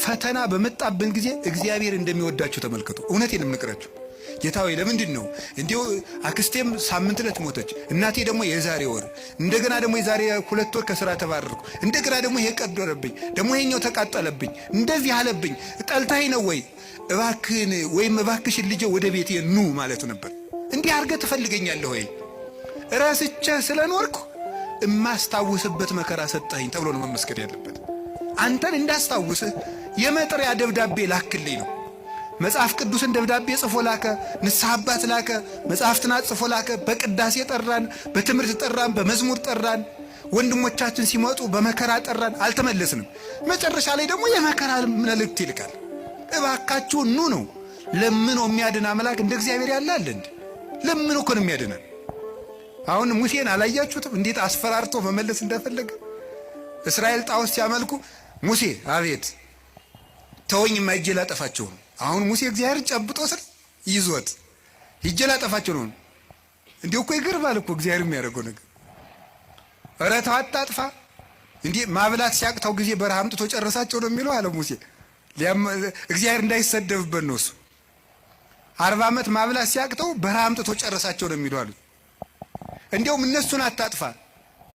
ፈተና በመጣብን ጊዜ እግዚአብሔር እንደሚወዳቸው ተመልከቱ። እውነቴን የምነግራችሁ ጌታ ሆይ ለምንድን ነው እንዲሁ? አክስቴም ሳምንት ዕለት ሞተች፣ እናቴ ደግሞ የዛሬ ወር፣ እንደገና ደግሞ የዛሬ 2 ወር ከስራ ተባረርኩ፣ እንደገና ደግሞ ይሄ ቀደረብኝ፣ ደግሞ ይሄኛው ተቃጠለብኝ፣ እንደዚህ አለብኝ። ጠልታኝ ነው ወይ? እባክህን ወይም እባክሽን ልጄ ወደ ቤቴ ኑ ማለት ነበር። እንዲህ አድርገህ ትፈልገኛለህ ወይ? ረስቼህ ስለኖርኩ እማስታውስበት መከራ ሰጠኸኝ ተብሎ ነው መመስገን ያለበት። አንተን እንዳስታውስህ የመጥሪያ ደብዳቤ ላክልኝ ነው። መጽሐፍ ቅዱስን ደብዳቤ ጽፎ ላከ። ንስሐ አባት ላከ። መጽሐፍትን ጽፎ ላከ። በቅዳሴ ጠራን፣ በትምህርት ጠራን፣ በመዝሙር ጠራን። ወንድሞቻችን ሲመጡ በመከራ ጠራን፣ አልተመለስንም። መጨረሻ ላይ ደግሞ የመከራ መልእክት ይልካል። እባካችሁ ኑ ነው። ለምኖ የሚያድን አምላክ እንደ እግዚአብሔር ያለ አለ እንዴ? ለምኖ እኮ ነው የሚያድነን። አሁን ሙሴን አላያችሁትም? እንዴት አስፈራርቶ መመለስ እንደፈለገ። እስራኤል ጣዖት ሲያመልኩ ሙሴ አቤት ተወኝ፣ ሂጄ ላጠፋቸው ነው። አሁን ሙሴ እግዚአብሔርን ጨብጦ ስር ይዞት ሂጄ ላጠፋቸው ነው። እንዲህ እኮ ይገርማል እኮ እግዚአብሔር የሚያደርገው ነገር። ኧረ ተው አታጥፋ። እንዲህ ማብላት ሲያቅተው ጊዜ በረሃ አምጥቶ ጨረሳቸው ነው የሚለው አለ ሙሴ። እግዚአብሔር እንዳይሰደብበት ነው እሱ። 40 ዓመት ማብላት ሲያቅተው በረሃ አምጥቶ ጨረሳቸው ነው የሚለው አሉት። እንዲያውም እነሱን አታጥፋ፣